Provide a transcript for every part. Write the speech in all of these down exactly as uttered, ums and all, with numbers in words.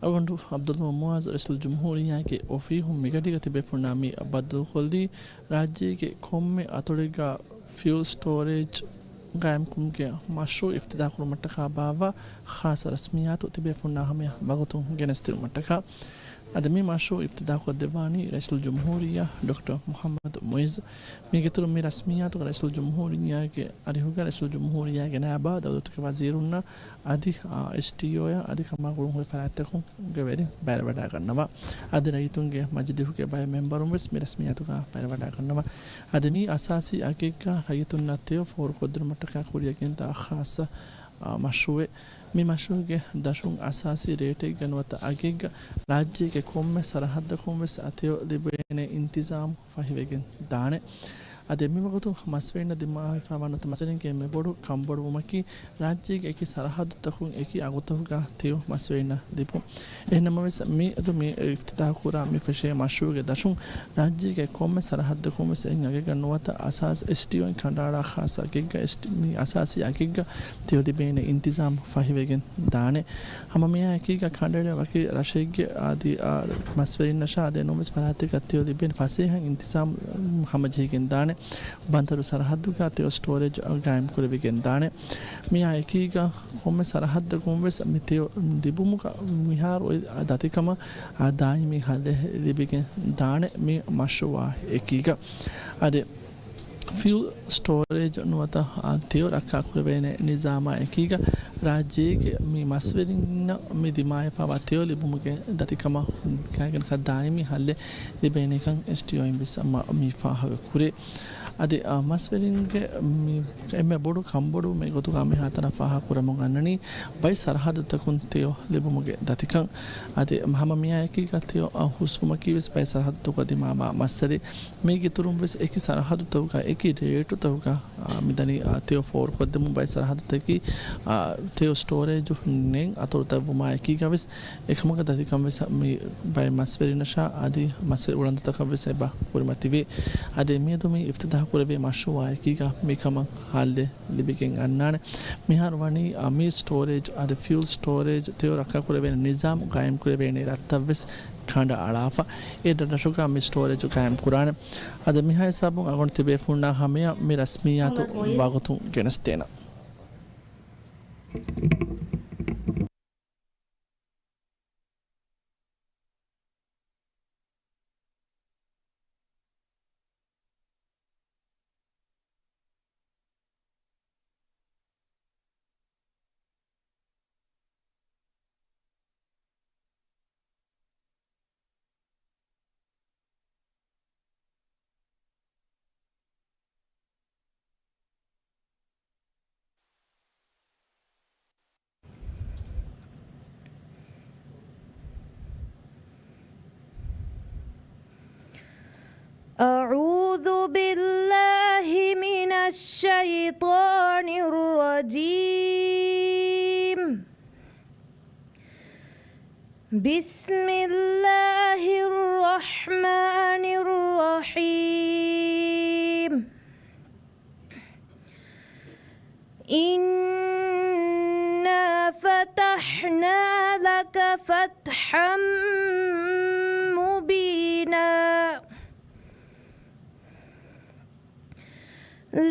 އަޅުގަނޑު ޢަބްދުﷲ މުޢާޒް ރައީސުލްޖުމްހޫރިއްޔާގެ އޮފީހުން މިގަޑީގަ ތިބޭފުޅުންނާ މި ބައްދަލުކޮށްލީ، ރާއްޖޭގެ ކޮންމެ އަތޮޅެއްގަ ފިއުލް ސްޓޯރޭޖް ގާއިމްކުރުމުގެ މަޝްރޫޢު އިފްތިތާޙްކުރުމަށްޓަކާ ބާއްވާ ޚާއްޞަ ރަސްމިއްޔާތު ތިބޭފުޅުންނާ ހަމަޔަށް ވަގުތުން ގެނެސްދިނުމަށްޓަކާ. އަދި މި މަޝްރޫޢު އިފްތިތާޙްކޮށްދެއްވާނީ ރައީސުލްޖުމްހޫރިއްޔާ ޑޮކްޓަރ މުޙައްމަދު މުޢިއްޒު. މީގެއިތުރުން މި ރަސްމިއްޔާތުގަ ރައީސުލްޖުމްހޫރިއްޔާގެ އަރިހުގަ ރައީސުލްޖުމްހޫރިއްޔާގެ ނައިބާ ދައުލަތުގެ ވަޒީރުންނާ އަދި، އާ، އެސްޑީއޯއާ އަދި ކަމާ ގުޅުންހުރި ފަރާތްތަކުންގެ ވެރިން ބައިވެވަޑައިގަންނަވާ. އަދި ރައްޔިތުންގެ މަޖިލީހުގެ ބައެއް މެމްބަރުން ވެސް މި ރަސްމިއްޔާތުގަ ބައިވެވަޑައިގަންނަވާ. އަދި މި އަސާސީ އަގެއްގަ ރައްޔިތުންނަށް ތެޔޮ ފޯރުކޮށްދިނުމަށްޓަކާ ކުރިއަށްގެންދާ ޚާއްޞަ، އާ، މަޝްރޫޢެއް. މި މަޝްރޫޢުގެ ދަށުން އަސާސީ ރޭޓެއްގަ ނުވަތަ އަގެއްގަ ރާއްޖޭގެ ކޮންމެ ސަރަހައްދަކުން ވެސް ތެޔޮ ލިބޭނެ އިންތިޒާމް ފަހިވެގެން ދާނެ. އަދި މިވަގުތު މަސްވެރިންނަށް ދިމާވެފައިވާ ނުވަތަ މަސްވެރިންގެ އެންމެ ބޮޑު ކަންބޮޑުވުމަކީ، ރާއްޖޭގެ އެކި ސަރަހައްދުތަކުން އެކި އަގުތަކުގަ ތެޔޮ މަސްވެރިންނަށް ލިބުން. އެހެންނަމަވެސް، މިއަދު މި އިފްތިތާޙްކުރާ މި ފެށޭ މަޝްރޫޢުގެ ދަށުން ރާއްޖޭގެ ކޮންމެ ސަރަހައްދަކުން ވެސް އެއް އަގެއްގަ ނުވަތަ އަސާސް އެސްޑީއޯއިން ކަނޑައަޅާ ޚާއްޞަ އަގެއްގަ އެސްޑީ، މި އަސާސީ އަގެއްގަ ތެޔޮ ލިބޭނެ އިންތިޒާމް ފަހިވެގެން ދާނެ. ހަމަ މިއާ އެކީގަ ކަނޑައެޅޭ ވަކި ރަށެއްގެ އަދި، އާ، މަސްވެރިންނަށާ އަދި އެނޫންވެސް ފަރާތެއްގަ ތެޔޮ ލިބޭނެ ފަސޭހަ އިންތިޒާމް ހަމަޖެހިގެން ދާނެ. ބަނދަރު ސަރަހައްދުގަ ތެޔޮ ސްޓޯރޭޖް ގާއިމް ކުރެވިގެން ދާނެ. މިއާ އެކީގަ ކޮންމެ ސަރަހައްދަކުން ވެސް މި ތެޔޮ ލިބުމުގަ މިހާރު އޮތް ދަތިކަމަށް ދާއިމީ ހައްލެއް ލިބިގެން ދާނެ މި މަޝްރޫޢާ އެކީގަ. އަދި ފިއުލް ސްޓޯރޭޖް ނުވަތަ ތެޔޮ ރައްކާކުރެވޭނެ ނިޒާމާ އެކީގަ ރާއްޖޭގެ މި މަސްވެރިންނަށް މި ދިމާވެފައިވާ ތެޔޮ ލިބުމުގެ ދަތިކަމަށް ގާތްގަނޑަކަށް ދާއިމީ ހައްލެއް ލިބޭނެކަން އެސްޑީއޯއިން ވެސް މި ފާހަގަ ކުރޭ. އަދި، އާ، މަސްވެރިންގެ މި އެންމެ ބޮޑު ކަންބޮޑުވުމެއް ގޮތުގަ މިހާތަނަށް ފާހަގަކުރަމުން އަންނަނީ ބައެއް ސަރަހައްދުތަކުން ތެޔޮ ލިބުމުގެ ދަތިކަން. އަދި ހަމަ މިއާއެކީގަ ތެޔޮ، އާ، ހުސްވުމަކީ ވެސް ބައެއް ސަރަހައްދުތަކުގަ ދިމާވާ މައްސަލައެއް. މީގެ އިތުރުން ވެސް އެކި ސަރަހައްދުތަކުގަ އެކި ރޭޓުތަކުގަ، އާ، މިދަނީ، އާ، ތެޔޮ ފޯރުކޮށްދެމުން ބައެއް ސަރަހައްދުތަކީ، އާ، ތެޔޮ ސްޓޯރޭޖު ނެތް އަތޮޅުތައް ވުމާ އެކީގަ ވެސް އެކަމުގެ ދަތިކަން ވެސް މި ބައެއް މަސްވެރިންނަށާ އަދި މަސްވެރި އުޅަނދުތަކަށް ވެސް އެބަ ކުރިމަތިވޭ. އަދި މިއަދު މި އިފްތިތާޙް ކުރެވޭ މަޝްރޫޢާ އެކީގަ މިކަމަށް ހައްލެއް ލިބިގެން އަންނާނެ. މިހާރު ވަނީ އަ، މި ސްޓޯރޭޖް އަދި ފިއުލް ސްޓޯރޭޖް ތެޔޮ ރައްކާކުރެވޭނެ ނިޒާމް ގާއިމް ކުރެވޭނެ ރަށްތައް ވެސް ކަނޑައަޅާފަ. އެ ރަށްރަށުގަ މި ސްޓޯރޭޖް ގާއިމް ކުރާނެ. އަދި މިހާ ހިސާބުން އަޅުގަނޑު ތިބޭފުޅުންނާ ހަމަޔަށް މި ރަސްމިއްޔާތު ވަގުތުން ގެނެސްދޭނަން. أعوذ بالله من الشيطان الرجيم. بسم الله الرحمن الرحيم. إنا فتحنا لك فتحا مبينا.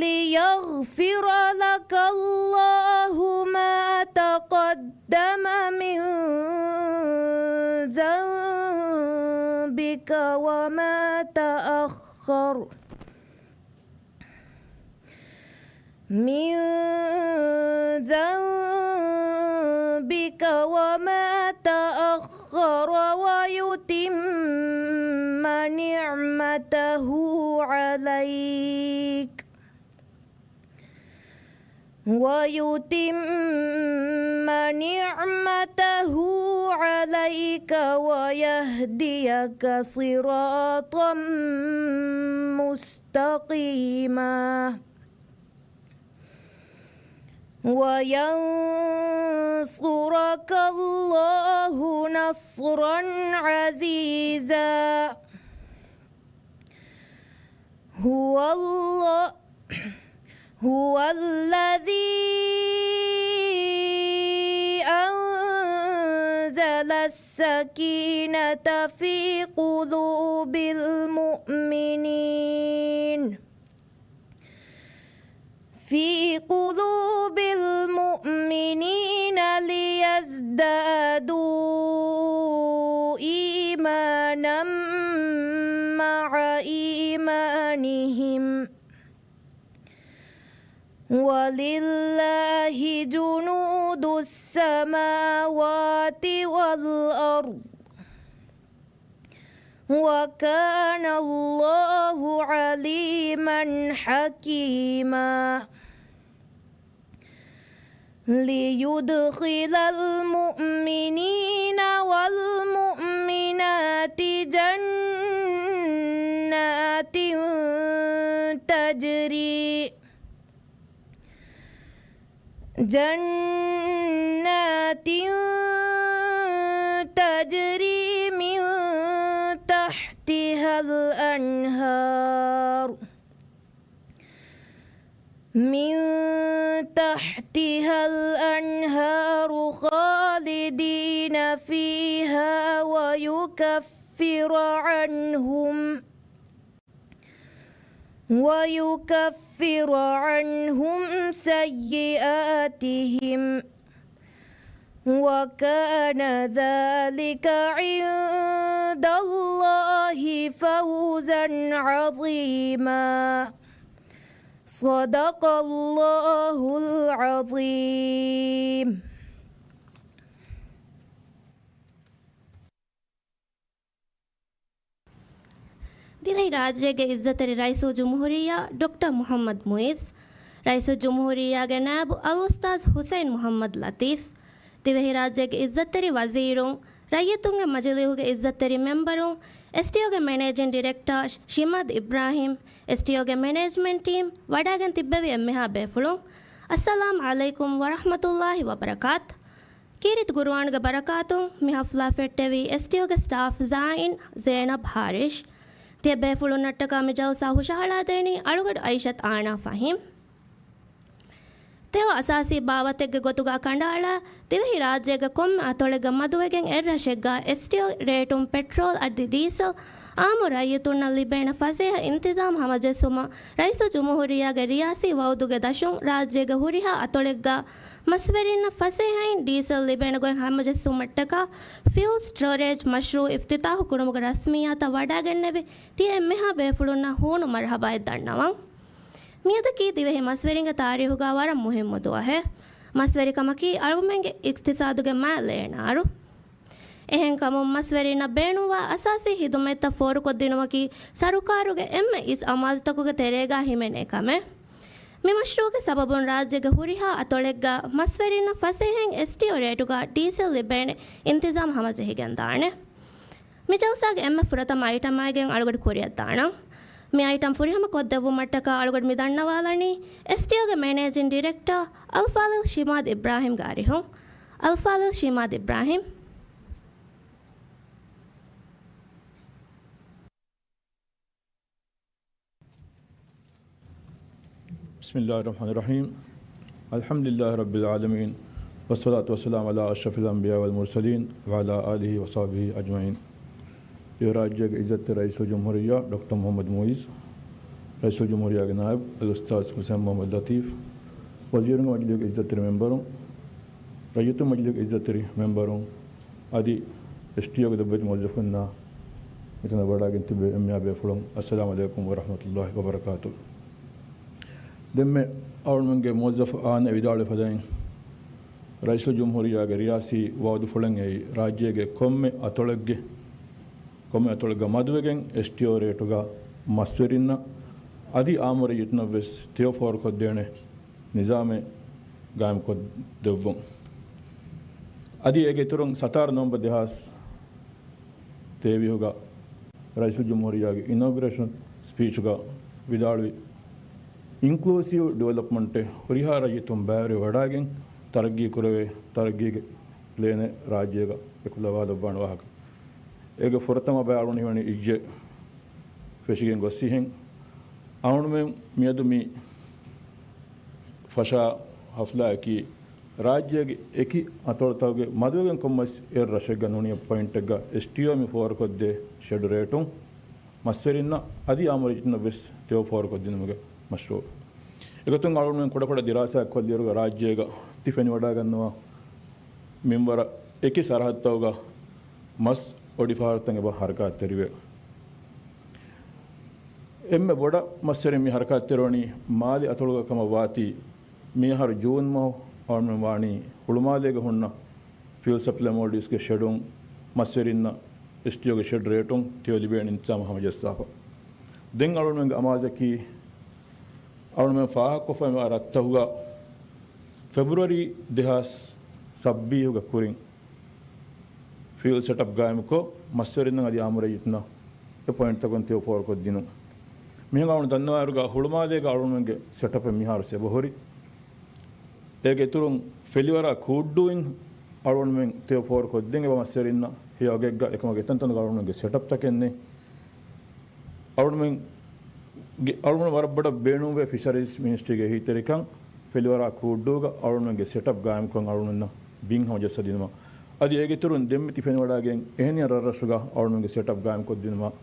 ليغفر لك الله ما تقدم من ذنبك وما تأخر، من ذنبك وما تأخر، ويتم نعمته عليك، ويتم نعمته عليك ويهديك صراطا مستقيما. وينصرك الله نصرا عزيزا. هو الله، هو الذي أنزل السكينة في قلوب المؤمنين، في قلوب المؤمنين ليزدادوا إيمانا مع إيمانهم، ولله جنود السماوات والأرض، وكان الله عليما حكيما. ليدخل المؤمنين والمؤمنات جنات تجري، جنات تجري من تحتها الأنهار، من تحتها الأنهار خالدين فيها ويكفر عنهم، ويكفر عنهم سيئاتهم، وكان ذلك عند الله فوزا عظيما. صدق الله العظيم. ދިވެހި ރާއްޖޭގެ އިއްޒަތްތެރި ރައީސުލްޖުމްހޫރިއްޔާ ޑޮކްޓަރ މުޙައްމަދު މުޢިއްޒު، ރައީސުލްޖުމްހޫރިއްޔާގެ ނާއިބު އަލްއުސްތާޛު ޙުސައިން މުޙައްމަދު ލަޠީފް، ދިވެހިރާއްޖޭގެ އިއްޒަތްތެރި ވަޒީރުން، ރައްޔިތުންގެ މަޖިލީހުގެ އިއްޒަތްތެރި މެމްބަރުން، އެސްޓީއޯގެ މެނޭޖިން ޑިރެކްޓާ ޝިމާދު އިބްރާހިމް، އެސްޓީއޯގެ މެނޭޖްމަންޓް ޓީމް، ވަޑައިގެން ތިއްބެވި އެންމެހާ ބޭފުޅުން، އައްސަލާމް ޢަލައިކުމް ވަރަޙްމަތުﷲި ވަބަރަކާތު. ކީރިތި ޤުރުއާނުގެ ބަރަކާތުން މި ޙަފްލާ ފެއްޓެވީ އެސްޓީއޯގެ ސްޓާފް ޒާއިން ޒޭނަބް ހާރިޝް. ތިޔަ ބޭފުޅުންނަށްޓަކާ މި ޖަލްސާ ހުށަހަޅާދޭނީ އަޅުގަޑު އައިޝަތު އާނާ ފަހީމް. ތެޔޮ އަސާސީ ބާވަތެއްގެ ގޮތުގަ ކަނޑައަޅާ، ދިވެހި ރާއްޖޭގެ ކޮންމެ އަތޮޅެއްގަ މަދުވެގެން އެއްރަށެއްގަ އެސްޓީއޯ ރޭޓުން ޕެޓްރޯލް އަދި ޑީސަލް އާއްމު ރައްޔިތުންނަށް ލިބޭނެ ފަސޭހަ އިންތިޒާމް ހަމަޖެއްސުމަށް ރައީސުލްޖުމްހޫރިއްޔާގެ ރިޔާސީ ވައުދުގެ ދަށުން ރާއްޖޭގެ ހުރިހާ އަތޮޅެއްގަ މަސްވެރިންނަށް ފަސޭހައިން ޑީސަލް ލިބޭނެ ގޮތް ހަމަޖެއްސުމަށްޓަކާ ފިއުލް ސްޓޯރޭޖް މަޝްރޫއު އިފްތިތާޙު ކުރުމުގެ ރަސްމިއްޔާތަށް ވަޑައިގެންނެވި ތިޔަ އެންމެހާ ބޭފުޅުންނަށް ހޫނު މަރުޙަބާއެއް ދަންނަވަން. މިއަދަކީ ދިވެހި މަސްވެރިންގެ ތާރީޚުގަ ވަރަށް މުހިއްމު ދުވަހެއް. މަސްވެރިކަމަކީ އަޅުގަނޑުމެންގެ އިޤްތިޞާދުގެ މާތް ލޭނާރު. އެހެންކަމުން މަސްވެރިންނަށް ބޭނުންވާ އަސާސީ ޚިދުމަތްތައް ފޯރުކޮށްދިނުމަކީ ސަރުކާރުގެ އެންމެ އިސް އަމާޒުތަކުގެ ތެރޭގަ ހިމެނޭ ކަމެއް. މި މަޝްރޫޢުގެ ސަބަބުން ރާއްޖޭގެ ހުރިހާ އަތޮޅެއްގަ މަސްވެރިންނަށް ފަސޭހައިން އެސްޓީއޯ ރޭޓުގަ ޑީސަލް ލިބޭނެ އިންތިޒާމް ހަމަޖެހިގެންދާނެ. މި ޖަލްސާގެ އެންމެ ފުރަތަމަ އައިޓަމާއިގެން އަޅުގަޑު ކުރިއަށްދާނަން. މި އައިޓަމް ފުރިހަމަ ކޮށްދެއްވުމަށްޓަކާ އަޅުގަޑު މި ދަންނަވާލަނީ އެސްޓީއޯގެ މެނޭޖިން ޑިރެކްޓާ އަލްފާޟިލް ޝިމާދު އިބްރާހިމްގެ އަރިހުން. އަލްފާޟިލް ޝިމާދު އިބްރާހިމް. بسم الله الرحمن الرحيم. الحمد لله رب العالمين. والصلاة والسلام على أشرف الأنبياء والمرسلين وعلى آله وصحبه أجمعين. އެ ރާއްޖޭގެ އިއްޒަތްތެރި ރައީސުލްޖުމްހޫރިއްޔާ ޑޮކްޓަރ މުޙައްމަދު މުޢިއްޒު، ރައީސުލްޖުމްހޫރިއްޔާގެ ނާއިބު އަލްއުސްތާޛު ޙުސައިން މުޙައްމަދު ލަޠީފް، ވަޒީރުންގެ މަޖިލީހުގެ އިއްޒަތްތެރި މެމްބަރުން، ރައްޔިތުންގެ މަޖިލީހުގެ އިއްޒަތްތެރި މެމްބަރުން، އަދި އެސްޓީއޯގެ ލޮބުވެތި މުވައްޒަފުންނާ މިތަނަށް ވަޑައިގެން ތިބޭ އެންމެހާ ބޭފުޅުން، އައްސަލާމު ޢަލައިކުމް ވަރަޙްމަތުﷲި ވަބަރަކާތު. ދެންމެ އަޅުމެންގެ މުވައްޒަފު އާން ވިދާޅުވި ފަދައިން، ރައީސުލްޖުމްހޫރިއްޔާގެ ރިޔާސީ ވައުދުފުޅެއް އެއީ ރާއްޖޭގެ ކޮންމެ އަތޮޅެއްގެ، ކޮންމެ އަތޮޅެއްގަ މަދުވެގެން އެސްޓީއޯ ރޭޓުގަ މަސްވެރިންނަށް އަދި އާއްމު ރައްޔިތުންނަށް ވެސް ތެޔޮ ފޯރުކޮށްދޭނެ ނިޒާމެއް ގާއިމްކޮށްދެއްވުން. އަދި އޭގެ އިތުރުން ސަތާރަ ނޮވެމްބަރު ދެހާސް ތޭވީހުގަ ރައީސުލްޖުމްހޫރިއްޔާގެ އިނޯގްރޭޝަން ސްޕީޗުގަ ވިދާޅުވި، އިންކްލޫސިވް ޑިވެލޮޕްމަންޓެއް ހުރިހާ ރައްޔިތުން ބައިވެރިވެވަޑައިގެން ތަރައްގީ ކުރެވޭ، ތަރައްގީގެ ޕްލޭނެއް ރާއްޖޭގަ އެކުލަވާލައްވާނެ ވާހަކަ. އޭގެ ފުރަތަމަ ބައި އަޅުގަނޑު ހިމެނީ އިއްޒެ ފެށިގެން ގޮއްސިހެން. އަޅުގަނޑުމެން މިއަދު މި ފަށާ ހަފްލާއަކީ ރާއްޖޭގެ އެކި އަތޮޅުތަކުގެ މަދުވެގެން ކޮންމެސް އެއް ރަށެއްގަ ނޫނީ ޕޮއިންޓެއްގަ އެސްޓީއޯ މި ފޯރުކޮށްދޭ ޝެޑް ރޭޓުން މަސްވެރިންނަށް އަދި އާއްމު ރައްޔިތުންނަށް ވެސް ތެޔޮ ފޯރުކޮށްދިނުމުގެ މަޝްރޫއު. އެގޮތުން އަޅުގަނޑުމެން ކުޑަކުޑަ ދިރާސާ ކޮށްލިއިރުގަ ރާއްޖޭގަ ތި ފެނިވަޑައިގަންނަވާ މިންވަރަށް އެކި ސަރަހައްދުތަކުގަ މަސް އޮޑިފަހަރުތައް އެބަ ހަރަކާތްތެރިވޭ. އެންމެ ބޮޑަށް މަސްވެރިން މި ހަރަކާތްތެރިވަނީ މާލެ އަތޮޅުގަ ކަމަށް ވާތީ، މިއަހަރު ޖޫން މަހު އަޅުމެން ވާނީ ހުޅުމާލޭގަ ހުންނަ ފިއުލް ސަޕްލައި މޯލްޑިވްސްގެ ޝެޑުން މަސްވެރިންނަށް އެސްޓީއޯގެ ޝެޑް ރޭޓުން ތެޔޮ ލިބޭނެ އިންތިޒާމު ހަމަޖައްސާފަ. ދެން އަޅުމެންގެ އަމާޒަކީ އަޅުމެން ފާހަގަކޮށްފައިވާ ރަށްތަކުގަ ފެބްރުއަރީ ދެހާސް ސައްބީހުގެ ކުރިން ފިއުލް ސެޓަޕް ގާއިމުކޮށް، މަސްވެރިންނަށް އަދި އާއްމު ރައްޔިތުންނަށް އެ ޕޮއިންޓްތަކުން ތެޔޮ ފޯރުކޮށްދިނުން. މިހެން އަޅުގަނޑު ދަންނަވާއިރުގަ ހުޅުމާލޭގަ އަޅުގަނޑުމެންގެ ސެޓަޕެއް މިހާރު އެބަހުރި. އޭގެ އިތުރުން ފެލިވަރާ ކޫއްޑޫއިން އަޅުގަނޑުމެން ތެޔޮ ފޯރުކޮށްދޭން އެބަ މަސްވެރިންނަށް ހެޔޮ އަގެއްގަ އެކަމަކު އެތަންތަނުގަ އަޅުގަނޑުމެންގެ ސެޓަޕްތަކެއް ނެތް. އަޅުގަނޑުމެން ގެ-، އަޅުގަނޑު ވަރަށް ބޮޑަށް ބޭނުންވޭ ފިޝަރީޒް މިނިސްޓްރީގެ އެހީތެރިކަން ފެލިވަރާ ކޫއްޑޫގަ އަޅުގަނޑުގެ ސެޓަޕް ގާއިމްކޮށް އަޅުގަނޑުންނަށް ބިން ހަމަޖައްސަދިނުމަށް. އަދި އޭގެ އިތުރުން ދެންމެ ތި ފެނިވަޑައިގެން އެހެނިހެން ރަށްރަށުގަ އަޅުގަނޑުގެ ސެޓަޕް ގާއިމްކޮށްދިނުމަށް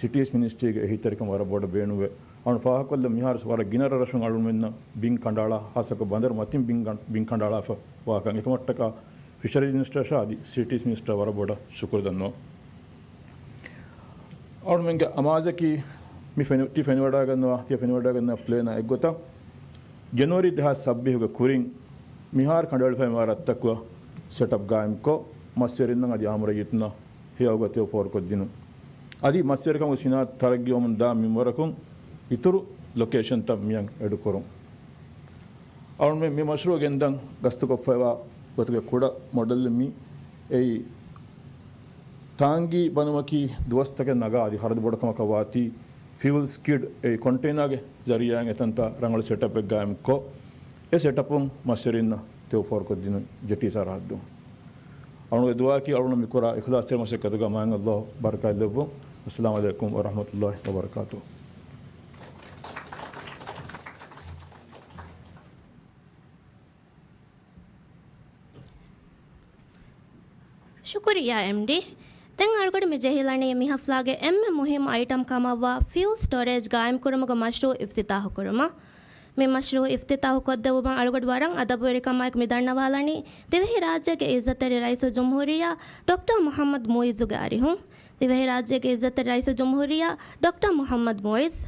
ސިޓީސް މިނިސްޓްރީގެ އެހީތެރިކަން ވަރަށް ބޮޑަށް ބޭނުންވޭ. އަޅުގަނޑު ފާހަގަކޮށްލަން މިހާރު ވަރަށް ގިނަ ރަށްރަށުން އަޅުގަނޑުމެންނަށް ބިން ކަނޑައަޅާ، ހާއްސަކޮށް ބަނދަރު މަތިން ބިން ގަން-، ބިން ކަނޑައަޅާފަ ވާކަން. އެކަމަށްޓަކާ ފިޝަރީޒް މިނިސްޓަރަށާ އަދި ސިޓީސް މިނިސްޓަރަށް ވަރަށް ބޮޑަށް ޝުކުރު ދަންނަވަން. އަޅުމެންގެ އަމާޒަކީ މި ފެނި-، ތި ފެނިވަޑައިގަންނަވާ، ތި ފެނިވަޑައިގަންނަވާ ޕްލޭނާ އެއްގޮތަށް، ޖެނުއަރީ ދެހާސް ސައްބީހުގެ ކުރިން މިހާރު ކަނޑައެޅިފައިވާ ރަށްތަކުގަ ސެޓަޕް ގާއިމްކޮށް، މަސްވެރިންނަށް އަދި އާއްމު ރައްޔިތުންނަށް ހެޔޮ އަގުގަ ތެޔޮ ފޯރުކޮށްދިނުން. އަދި މަސްވެރިކަމުގެ ސިނާއަތު ތަރައްގީވަމުން ދާ މިންވަރަކުން އިތުރު ލޮކޭޝަންތައް މިއަށް އެޑުކުރުން. އަޅުމެން މި މަޝްރޫއު ގެންދަން ގަސްތުކޮށްފައިވާ ގޮތުގެ ކުޑަ މޮޑެލް މި އެއީ. ތާނގީ ބަނުމަކީ ދުވަސްތަކެއް ނަގާ އަދި ހަރަދު ބޮޑު ކަމަކަށް ވާތީ، ފިއުލް ސްކިޑް އެއީ ކޮންޓޭނާގެ ޒަރީއާއިން އެތަންތާ ރަނގަޅު ސެޓަޕެއް ގާއިމްކޮށް، އެ ސެޓަޕުން މަސްވެރިންނަށް ތެޔޮ ފޯރުކޮށްދިނުން ޖެޓީ ސަރަހައްދުން. އަޅުގަނޑުގެ ދުޢާއަކީ އަޅުގަނޑު މިކުރާ އިޚްލާޞްތެރި މަސައްކަތުގަ މާތް ﷲ ބަރަކާތްލެއްވުން. އައްސަލާމު ޢަލައިކުމް ވަރަޙްމަތުﷲި ވަބަރަކާތުހު. ޝުކުރިއްޔާ އެމްޑީ. ދެން އަޅުގަޑު މި ޖެހިލަނީ މި ހަފްލާގެ އެންމެ މުހިއްމު އައިޓަމް ކަމަށްވާ ފިއުލް ސްޓޯރޭޖް ގާއިމްކުރުމުގެ މަޝްރޫއު އިފްތިތާޙުކުރުމަށް. މި މަޝްރޫއު އިފްތިތާޙުކޮށްދެއްވުމަށް އަޅުގަޑު ވަރަށް އަދަބުވެރިކަމާއެކު މި ދަންނަވާލަނީ ދިވެހިރާއްޖޭގެ އިއްޒަތްތެރި ރައީސުލްޖުމްހޫރިއްޔާ ޑޮކްޓަރ މުޙައްމަދު މުޢިއްޒުގެ އަރިހުން. ދިވެހިރާއްޖޭގެ އިއްޒަތްތެރި ރައީސުލްޖުމްހޫރިއްޔާ ޑޮކްޓަރ މުޙައްމަދު މުޢިއްޒު.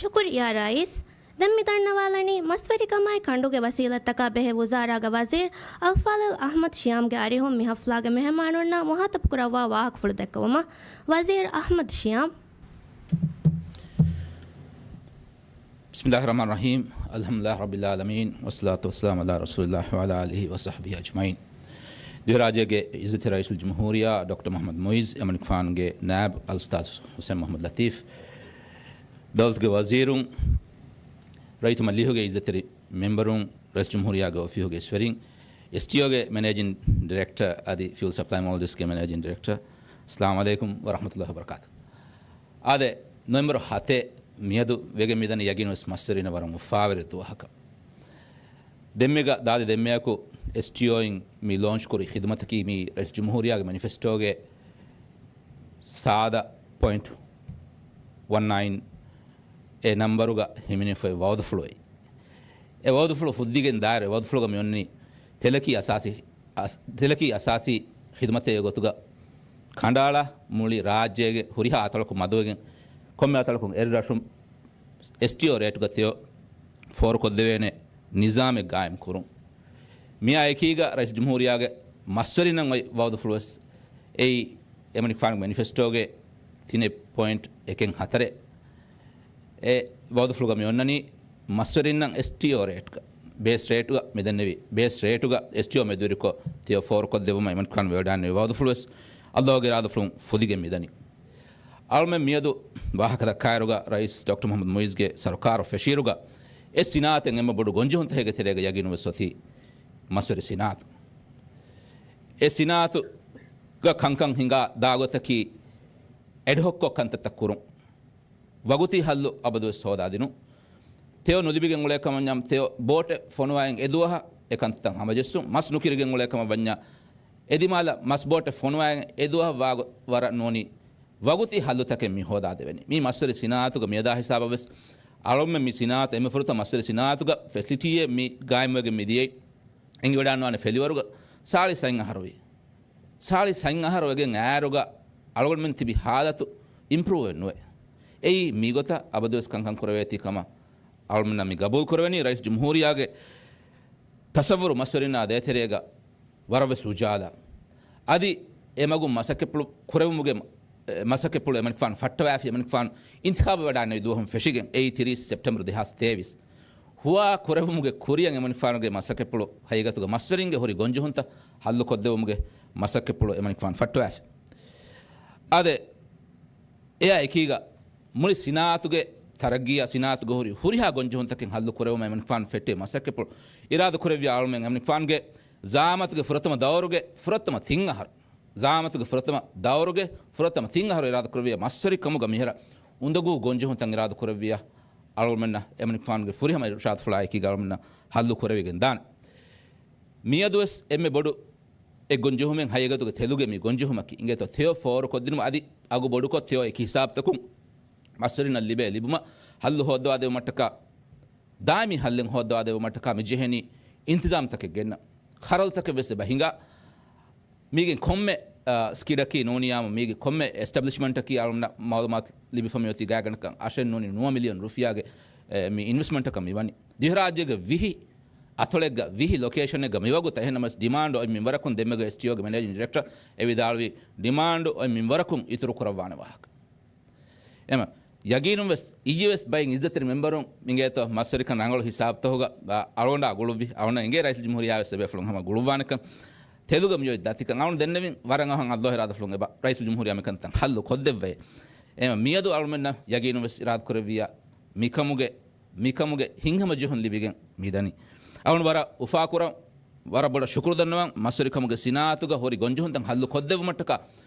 ޝުކުރިއްޔާ ރައީސް. ދެން މި ދަންނަވާލަނީ މަސްވެރިކަމާއި ކަނޑުގެ ވަސީލަތްތަކާ ބެހޭ ވުޒާރާގެ ވަޒީރު އަލްފާޟިލް އަޙްމަދު ޝިޔާމްގެ އަރިހުން މި ހަފްލާގެ މެހެމާނުންނަށް މުޚާޠަބު ކުރައްވާ ވާހަކަފުޅު ދެއްކެވުމަށް. ވަޒީރު އަޙްމަދު ޝިޔާމް. بسم الله الرحمن الرحيم. الحمد لله رب العالمين، والصلاة والسلام على رسول الله وعلى آله وصحبه أجمعين. ދިވެހިރާއްޖޭގެ އިއްޒަތްތެރި ރައީސުލްޖުމްހޫރިއްޔާ ޑޮކްޓަރ މުޙައްމަދު މުޢިއްޒު، އެމަނިކުފާނުގެ ނާއިބު އަލްއުސްތާޛު ޙުސައިން މުޙައްމަދު ލަތީފް، ދައުލަތުގެ ވަޒީރުން، ރައްޔިތު މަޖިލީހުގެ އިއްޒަތްތެރި މެމްބަރުން، ރައީސުލްޖުމްހޫރިއްޔާގެ އޮފީހުގެ އިސްވެރިން، އެސްޓީއޯގެ މެނޭޖިން ޑިރެކްޓަރ އަދި ފިއުލް ސަޕްލައި މޯލްޑިވްސްގެ މެނޭޖިން ޑިރެކްޓަރ، އައްސަލާމު ޢަލައިކުމް ވަރަޙްމަތުﷲި ވަބަރަކާތުހު. އާދެ، ނޮވެމްބަރު ހަތެއް މިއަދު ވެގެން މިދަނީ ޔަގީނުވެސް މަސްވެރިންނަށް ވަރަށް އުފާވެރި ދުވަހަކަށް. ދެންމެގަ ދާދި ދެންމެއަކު އެސްޓީއޯއިން މި ލޯންޗް ކުރި ޚިދުމަތަކީ މީ ރައީސުލްޖުމްހޫރިއްޔާގެ މެނިފެސްޓޯގެ ސާދަ ޕޮއިންޓް ވަން ނައިން އެ ނަންބަރުގަ ހިމެނިފައި ވައުދުފުޅުއެއް. އެ ވައުދުފުޅު ފުއްދިގެން ދާއިރު އެ ވައުދުފުޅުގަ މި އޮންނީ ތެލަކީ އަސާސީ، އަސް-، ތެލަކީ އަސާސީ ޚިދުމަތެއް ގޮތުގަ ކަނޑައަޅާ މުޅި ރާއްޖޭގެ ހުރިހާ އަތޮޅަކުން މަދުވެގެން ކޮންމެ އަތޮޅަކުން އެއްރަށުން އެސްޓީއޯ ރޭޓުގަ ތެޔޮ ފޯރުކޮށްދެވޭނެ ނިޒާމެއް ގާއިމް ކުރުން. މިއާ އެކީގަ ރައީސް ޖުމްހޫރިއްޔާގެ މަސްވެރިންނަށް އޮތް ވައުދުފުޅުވެސް އެއީ އެމަނިކުފާނުގެ މެނިފެސްޓޯގެ ތިނެއް ޕޮއިންޓް އެކެއް ހަތަރެއް. އެ ވައުދުފުޅުގަ މި އޮންނަނީ މަސްވެރިންނަށް އެސްޓީއޯ ރޭޓްގަ، ބޭސް ރޭޓުގަ މިދެންނެވި، ބޭސް ރޭޓުގަ އެސްޓީއޯ މެދުވެރިކޮށް ތިޔަ ފޯރުކޮށްދެއްވުމަށް އެމަނިކުފާނު ވެވަޑައިގެންނެވި ވައުދުފުޅުވެސް އައްލާހުގެ އިރާދަފުޅުން ފުދިގެން މިދަނީ. އަޅުމެން މިއަދު ވާހަކަ ދައްކާއިރުގަ ރައީސް ޑޮކްޓަރ މުޙައްމަދު މުޢިއްޒުގެ ސަރުކާރު ފެށިއިރުގަ އެ ސިނާއަތުން އެންމެ ބޮޑު ގޮންޖެހުންތަކެއްގެ ތެރޭގަ ޔަގީނުވެސް އޮތީ މަސްވެރި ސިނާއަތު. އެ ސިނާއަތުގަ ކަންކަން ހިނގާ ދާގޮތަކީ އެޑްހޮކްކޮށް ކަންތައްތައް ކުރުން. ވަގުތީ ހައްލު އަބަދުވެސް ހޯދާދިނުން. ތެޔޮ ނުލިބިގެން އުޅޭ ކަމަށް ވަންޏާ ތެޔޮ ބޯޓެއް ފޮނުވާއިން އެ ދުވަހަށް އެ ކަންތައް ހަމަޖެއްސުން. މަސް ނުކިރިގެން އުޅޭ ކަމަށް ވަންޏާ އެ ދިމާލަށް މަސް ބޯޓެއް ފޮނުވާއިން އެ ދުވަހަށް ވާގޮތަށް ވަރަށް ނޫނީ ވަގުތީ ހައްލުތަކެއް މި ހޯދާދެވެނީ. މީ މަސްވެރި ސިނާއަތުގަ މިއަދާ ހިސާބަށް ވެސް އަޅުމެން މި ސިނާއަތު އެންމެ ފުރަތަމަ މަސްވެރި ސިނާއަތުގަ ފެސިލިޓީއެއް މި ގާއިމްވެގެން މި ދިޔައީ. އެނގިވަޑާންވާނެ ފެލިވަރުގަ ސާޅީސް ހަތް އަހަރުވީ. ސާޅީސް ހަތް އަހަރު ވެގެން އައިރުގަ އަޅުގަނޑުމެން ތިބި ހާލަތު އިމްޕްރޫވެއް ނުވޭ. އެއީ މިގޮތަށް އަބަދުވެސް ކަންކަން ކުރެވޭތީ ކަމަށް އަޅުމެންނަށް މި ގަބޫލު ކުރެވެނީ. ރައީސް ޖުމްހޫރިއްޔާގެ ތަސައްވުރު މަސްވެރިންނާ ދޭތެރޭގަ ވަރަށްވެސް އުޖާލާ. އަދި އެމަގުން މަސައްކަތްޕުޅު ކުރެވުމުގެ މަސައްކަތްޕުޅު އެމަނިކުފާނު ފައްޓަވައިފި އެމަނިކުފާނު އިންތިޚާބަށް ވަޑާންނެވި ދުވަހުން ފެށިގެން އެއީ ތިރީސް ސެޕްޓެމްބަރު ދެހާސް ތޭވީސް. ހުވާ ކުރެވުމުގެ ކުރިއަށް އެމަނިކުފާނުގެ މަސައްކަތްޕުޅު ހަގީގަތުގަ މަސްވެރިންގެ ހުރި ގޮންޖެހުންތައް ހައްލުކޮށްދެވުމުގެ މަސައްކަތްޕުޅު އެމަނިކުފާނު ފައްޓަވައިފި. އާދެ، އެއާ އެކީގަ މުޅި ސިނާއަތުގެ ތަރައްގީއާ ސިނާއަތުގަ ހުރި ހުރިހާ ގޮންޖެހުންތަކެއް ހައްލު ކުރެވުމަށް އެމަނިކުފާނު ފެއްޓި މަސައްކަތްޕުޅު އިރާދަ ކުރެއްވިޔާ އަޅުމެން އެމަނިކުފާނުގެ ޒައާމަތުގެ ފުރަތަމަ ދައުރުގެ ފުރަތަމަ ތިން އަހަރު، ޒައާމަތުގެ ފުރަތަމަ ދައުރުގެ ފުރަތަމަ ތިން އަހަރު އިރާދަ ކުރެއްވިޔާ މަސްވެރިކަމުގަ މިހިރަ އުނދަގޫ ގޮންޖެހުންތައް އިރާދަ ކުރެއްވިޔާ އަޅުމެންނަށް އެމަނިކުފާނުގެ ފުރިހަމަ އިރުޝާދުފުޅާ އެކީގަ އަޅުމެންނަށް ހައްލު ކުރެވިގެން ދާނެ. މިއަދުވެސް އެންމެ ބޮޑު އެއް ގޮންޖެހުމެއް ހަގީގަތުގަ ތެލުގެ މި ގޮންޖެހުމަކީ އިނގޭތޯ ތެޔޮ ފޯރުކޮށްދިނުމަށް އަދި އަގު ބޮޑުކޮށް ތެޔޮ އެކި ހިސާބުތަކުން މަސްވެރިންނަށް ލިބޭ ލިބުމަށް ހައްލު ހޯއްދަވާ ދެވުމަށްޓަކާ، ދާއިމީ ހައްލެއް ހޯއްދަވާ ދެވުމަށްޓަކާ މި ޖެހެނީ އިންތިޒާމްތަކެއް ގެންނަ. ޚަރަދުތަކެއް ވެސް އެބަ ހިނގާ. މީގެ ކޮންމެ، އާ، ސްކިޑަކީ ނޫނިޔާމު، މީގެ ކޮންމެ އެސްޓަބްލިޝްމަންޓަކީ އަޅުންނަށް މައުލޫމާތު ލިބިފަ މިއޮތީ ގާތްގަނޑަކަށް އަށެއް ނޫނީ ނުވަ މިލިއަން ރުފިޔާގެ، އެ، މި އިންވެސްޓްމަންޓަކަށް މިވަނީ. ދިވެހިރާއްޖޭގެ ވިހި އަތޮޅެއްގަ ވިހި ލޮކޭޝަނެއްގަ މިވަގުތަށް. އެހެންނަމަވެސް ޑިމާންޑު އޮތް މިންވަރަކުން ދެންމެގެ އެސްޓީއޯގެ މެނޭޖިން ޑިރެކްޓަރ އެ ވިދާޅުވީ ޑިމާންޑު އޮތް މިންވަރަކުން އިތުރު ކުރައްވާނެ ވާހަކަ. އެމަ ޔަގީނުން ވެސް އިއްޔެ ވެސް ބައިން އިއްޒަތްތެރި މެމްބަރުން މިނގޭތޯ މަސްވެރިކަން ރަނގަޅު ހިސާބުތަކުގަ އަޅުގަނޑާ ގުޅުއްވި އަޅުން އެނގޭ ރައީސުލްޖުމްހޫރިއްޔާ ވެސް އެބޭފުޅުން ހަމަ ގުޅުއްވާނެކަން. ތެލުގަ މިއޮތް ދަތިކަން އަޅުން ދެންނެވިން ވަރަށް އަވަހަށް އައްލާހު އިރާދަފުޅުން އެބަ ރައީސުލްޖުމްހޫރިއްޔާ މިކަންތައް ހައްލު ކޮށްދެއްވައޭ. އެމަ މިއަދު އަޅުމެންނަށް ޔަގީނުން ވެސް އިރާދަ ކުރެއްވިއްޔާ މިކަމުގެ މިކަމުގެ ހިތްހަމަޖެހުން ލިބިގެން މިދަނީ. އަޅުން ވަރަށް އުފާކުރަން، ވަރަށް ބޮޑަށް ޝުކުރު ދަންނަވަން. މަސްވެރިކަމުގެ ސިނާއަތުގަ ހުރި ގޮންޖެހުންތައް ހައްލު ކޮށްދެއްވުމަށްޓަކާ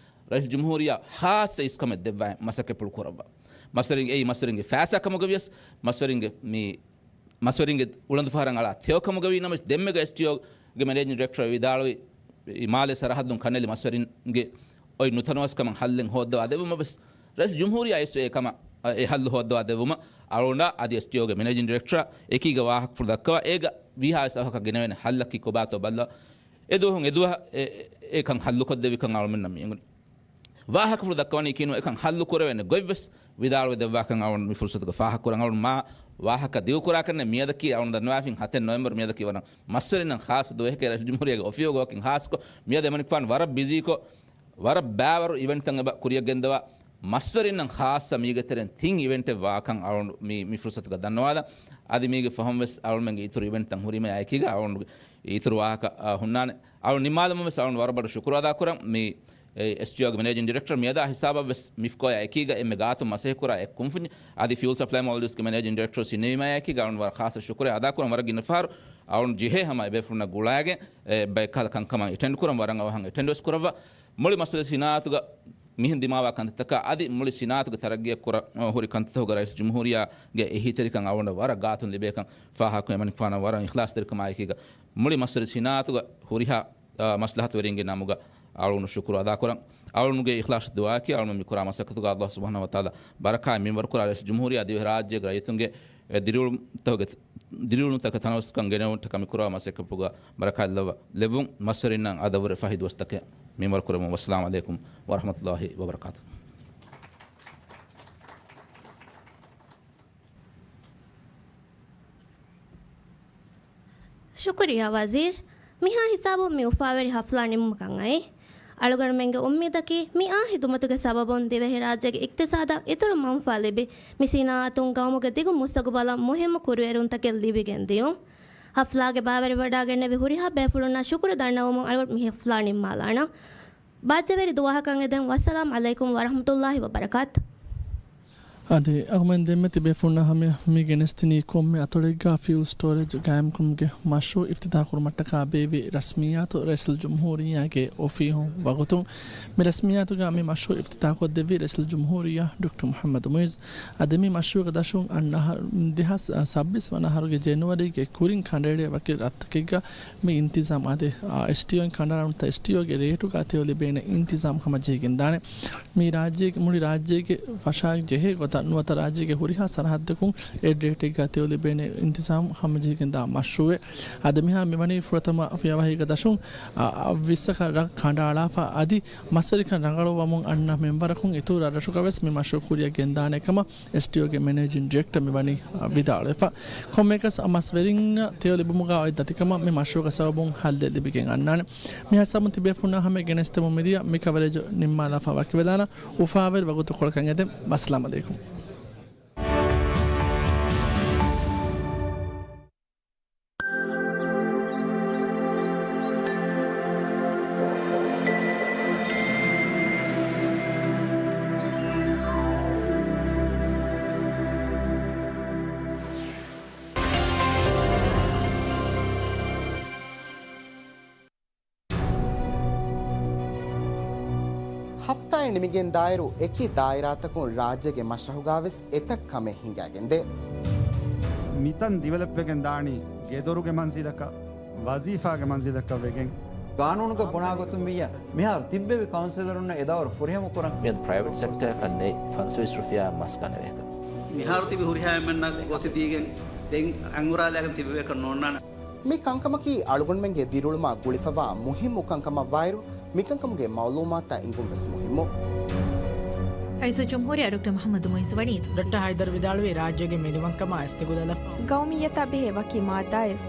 ރައީސް ޖުމްހޫރިއްޔާ ޚާއްޞަ އިސްކަމެއް ދެއްވާ މަސައްކަތްޕުޅު ކުރައްވާ. މަސްވެރިން އެއީ މަސްވެރިންގެ ފައިސާ ކަމުގަ ވިޔަސް، މަސްވެރިންގެ މި މަސްވެރިންގެ އުޅަނދުފަހަރަށް އަޅާ ތެޔޮ ކަމުގަ ވީ ނަމަވެސް، ދެންމެގެ އެސްޓީއޯގެ މެނޭޖިން ޑިރެކްޓަރ ވިދާޅުވި މާލޭ ސަރަހައްދުން ކަންނެލި މަސްވެރިންގެ އޮތް ނުތަނަވަސްކަމަށް ހައްލެއް ހޯއްދަވާ ދެއްވުމަށް ވެސް ރައީސް ޖުމްހޫރިއްޔާ އެސް އެ ކަމަށް، އެ ހައްލު ހޯއްދަވާ ދެއްވުމަށް އަޅުގަނޑާ އަދި އެސްޓީއޯގެ މެނޭޖިން ޑިރެކްޓަރ އެކީގަ ވާހަކަފުޅު ދައްކަވާ، އޭގަ ވީހާވެސް އަވަހަކަށް ގެނެވޭނެ ހައްލަކީ ކޮބާތޯ ބައްލަވާ. އެ ދުވަހުން އެ ދުވަހަށް އެ، އެ، އެކަން ހައްލުކޮށްދެއްވިކަން އަޅުމެންނަށް މި އެނގުނީ. ވާހަކަފުޅު ދައްކަވަނީ ކީނު އެކަން ހައްލު ކުރެވޭނެ ގޮތްވެސް ވިދާޅުވެ ދެއްވާކަން އަޅުން މި ފުރުސަތުގަ ފާހަގަކުރަން. އަޅުން މާ ވާހަކަ ދިގުކުރާކަށް ނެތް. މިއަދަކީ އަޅުން ދަންނަވާފިން ހަތެއް ނޮވެމްބަރު މިއަދަކީ ވަރަށް މަސްވެރިންނަށް ޚާއްޞަ ދުވަހެކޭ. ރައީސް ޖުމްހޫރިއްޔާގެ އޮފީހުގަ ވަކިން ޚާއްޞަކޮށް މިއަދު އެމަނިކުފާނު ވަރަށް ބިޒީކޮށް، ވަރަށް ބައިވަރު އިވެންޓްތައް އެބަ ކުރިއަށް ގެންދަވާ، މަސްވެރިންނަށް ޚާއްޞަ މީގެ ތެރެއިން ތިން އިވެންޓެއް ވާކަން އަޅުން މި، މި ފުރުސަތުގަ ދަންނަވާލަން. އަދި މީގެ ފަހުން ވެސް އަޅުމެންގެ އިތުރު އިވެންޓްތައް ހުރީމަ އެކީގަ އަޅުންގެ އިތުރު ވާހަކަ، އާ، ހުންނާނެ. އަޅުން ނިންމާލަމުން ވެސް އަޅުން ވަރަށް ބޮޑަށް ޝުކުރު އަދާކުރަން. މި، އެ، އެސްޓީއޯގެ މެނޭޖިން ޑިރެކްޓަރ މިއަދާ ހިސާބަށް ވެސް މިފްކޯއާ އެކީގަ އެންމެ ގާތުން މަސައްކަތް ކުރާ އެއް ކުންފުނި. އަދި ފިއުލް ސަޕްލައި މޯލްޑިވްސްގެ މެނޭޖިން ޑިރެކްޓަރ ސިންނެވީމާ އެކީގަ އަޅުން ވަރަށް ޚާއްޞަ ޝުކުރެއް އަދާކުރަން. ވަރަށް ގިނަ ފަހަރު އަޅުން ޖެހޭ ހަމަ އެބޭފުޅުންނަށް ގުޅާގެން، އެ، ބައެއްކަހަލަ ކަންކަމަށް އެޓެންޑް ވެސް ކުރައްވާ. މުޅި މަސްވެރި ސިނާއަތުގަ މިހެން ދިމާވާ ކަންތައްތަކާ އަދި މުޅި ސިނާއަތުގެ ތަރައްގީއަށް ކުރަން ހުރި ކަންތައްތަކުގަ ރައީސް ޖުމްހޫރިއްޔާގެ އެހީތެރިކަން އަޅުގަނޑަށް ވަރަށް ގާތުން ލިބޭކަން ފާހަގަކޮށް، އެމަނިކުފާނަށް ވަރަށް އިޚްލާޞްތެރިކަމާއެކީގަ މުޅި މަސްވެރި ސިނާއަތުގަ ހުރިހާ، އާ، މަސްލަހަތުވެރިންގެ ނަމުގަ އަޅުގަނޑު ޝުކުރު އަދާކުރަން. އަޅުގަނޑުގެ އިޚްލާޞް ދުޢާއަކީ އަޅުގަނޑު މި ކުރާ މަސައްކަތުގަ އައްލާހު ސުބްޙާނަހޫ ވަތަޢާލާ ބަރަކާތް މިންވަރު ކުރާ، ރައީސް ޖުމްހޫރިއްޔާ ދިވެހިރާއްޖޭގެ ރައްޔިތުންގެ ދިރިއުޅުންތަކުގެ ދިރިއުޅުނުތަކަށް ތަނަވަސްކަން ގެނެވުން ކަމިކުރާ މަސައްކަތުގަ ބަރަކާތް ލައްވަ ލެއްވުން. މަސްވެރިންނަށް އަދަށްވުރެ ފަހި ދުވަސްތަކެއް މިންވަރު ކުރަމުން. ވައްސަލާމު ޢަލައިކުމް ވަރަޙްމަތުﷲ ވަބަރަކާތުހު. ޝުކުރިއްޔާ ވަޒީރު. މިހާ ހިސާބުން މި އުފާވެރި ހަފްލާ ނިމުމަކަށް އައި. އަޅުގަނޑުމެންގެ އުއްމީދަކީ މިއާ ހިދުމަތުގެ ސަބަބުން ދިވެހިރާއްޖޭގެ އިޤްތިޞާދަށް އިތުރު މަންފާ ލިބި، މި ސިނާއަތުން ގައުމުގެ ދިގު މުސްތަޤުބަލަށް މުހިއްމު ކުރުއެރުންތަކެއް ލިބިގެން ދިޔުން. ހަފްލާގެ ބާވަރިވަޑާގެންނެވި ހުރިހާ ބޭފުޅުންނަށް ޝުކުރު ދަންނަވަމުން އަޅުގަނޑު މި ހަފްލާ ނިންމާލާނަން. ބާއްޖަވެރި ދުވަހަކަށް އެދެން. ވައްސަލާމް ޢަލައިކުމް ވަރަޙްމަތުﷲި ވަބަރަކާތު. އަދި އަޅުގަނޑުމެން ދެންމެ ތިބޭފުޅުންނާ ހަމަޔަށް މި ގެނެސްދިނީ ކޮންމެ އަތޮޅެއްގަ ފިއުލް ސްޓޯރޭޖް ގާއިމްކުރުމުގެ މަޝްރޫޢު އިފްތިތާޙުކުރުމަށްޓަކާ ބޭއްވި ރަސްމިއްޔާތު ރައީސުލްޖުމްހޫރިއްޔާގެ އޮފީހުން ވަގުތުން. މި ރަސްމިއްޔާތުގަ މި މަޝްރޫޢު އިފްތިތާޙުކޮށްދެއްވީ ރައީސުލްޖުމްހޫރިއްޔާ ޑޮކްޓަރ މުޙައްމަދު މުޢިއްޒު. އަދި މި މަޝްރޫޢުގެ ދަށުން އަންނަ އަހަރު، ދެހާސް ސައްބީސް ވަނަ އަހަރުގެ ޖެނުއަރީގެ ކުރިން ކަނޑައެޅޭ ވަކި ރަށްތަކެއްގަ މި އިންތިޒާމް އަދި، އާ، އެސްޓީއޯއިން ކަނޑައަޅާނުތާ އެސްޓީއޯގެ ރޭޓުގަ ތެޔޮ ލިބޭނެ އިންތިޒާމް ހަމަޖެހިގެންދާނެ. މި ރާއްޖޭގެ، މުޅި ރާއްޖޭގެ ފަށާ ޖެހޭ ގޮތަށް ނުވަތަ ރާއްޖޭގެ ހުރިހާ ސަރަހައްދަކުން އެ ރޭޓެއްގަ ތެޔޮ ލިބޭނެ އިންތިޒާމް ހަމަޖެހިގެންދާ މަޝްރޫޢެއް. އަދި މިހާރު މިވަނީ ފުރަތަމަ ފިޔަވަހީގެ ދަށުން، އާ، ވިއްސަކަށް ރަށް ކަނޑައަޅާފަ އަދި މަސްވެރިކަން ރަނގަޅުވަމުން އަންނަ މިންވަރަކުން އިތުރު ރަށްރަށުގަވެސް މި މަޝްރޫޢު ކުރިއަށް ގެންދާނެ ކަމަށް އެސްޓީއޯގެ މެނޭޖިން ޑިރެކްޓަރ މިވަނީ ވިދާޅުވެފަ. ކޮންމެއަކަސް މަސްވެރިންނަށް ތެޔޮ ލިބުމުގަ އޮތް ދަތިކަމަށް މި މަޝްރޫޢުގެ ސަބަބުން ހައްލެއް ލިބިގެން އަންނާނެ. މި ހިސާބުން ތިބޭފުޅުންނާ ހަމަޔަށް ގެނެސްދެމުން މިދިޔަ މި ކަވަރޭޖު ނިންމާލާފަ ވަކިވެލާނަން. އުފާވެރި ވަގުތުކޮޅަކަށް އެދެން. ވައްސަލާމް ޢަލައިކުމް. ހަފްތާއެއް ނިމިގެން ދާއިރު އެކި ދާއިރާތަކުން ރާއްޖޭގެ މަސްރަހުގާވެސް އެތައް ކަމެއް ހިނގައިގެންދޭ. މިތަން ދިވެލައްވެގެން ދާނީ ގެދޮރުގެ މަންޒިލަކަށް، ވަޒީފާގެ މަންޒިލަކަށް ވެގެން. ގާނޫނުގަ ބުނާ ގޮތުން ވިއްޔާ، މިހާރު ތިއްބެވި ކައުންސިލަރުންނަށް އެ ދައުރު ފުރިހަމަ ކުރަން. މިއަދު ޕްރައިވެޓް ސެކްޓަރަކަށް ނެތް ފަންސަވީސް ރުފިޔާއެއް މަސް ގަނެވޭކަން. މިހާރު ތިބި ހުރިހާ އެންމެންނަށް ގޮތެއް ދީގެން ދެން އަނގުރާލާގެން ތިބެވޭކަށް ނޯންނާނެ. މި ކަންކަމަކީ އަޅުގަނޑުމެންގެ ދިރިއުޅުމާ ގުޅިފަވާ މުހިއްމު ކަންކަމަށްވާއިރު، މިކަންކަމުގެ މައުލޫމާތުތައް އިނގުން ވެސް މުހިއްމު. ރައީސުލްޖުމްހޫރިއްޔާ ޑޮކްޓަރ މުޙައްމަދު މުޢިއްޒު ވަނީ. ޑޮކްޓަރ ހައިދަރު ވިދާޅުވީ، ރާއްޖޭގެ މިނިވަންކަމާ އައިސް ދެގުލަލަފަ. ގައުމިއްޔަތާ ބެހޭ ވަކި މާއްދާއެއް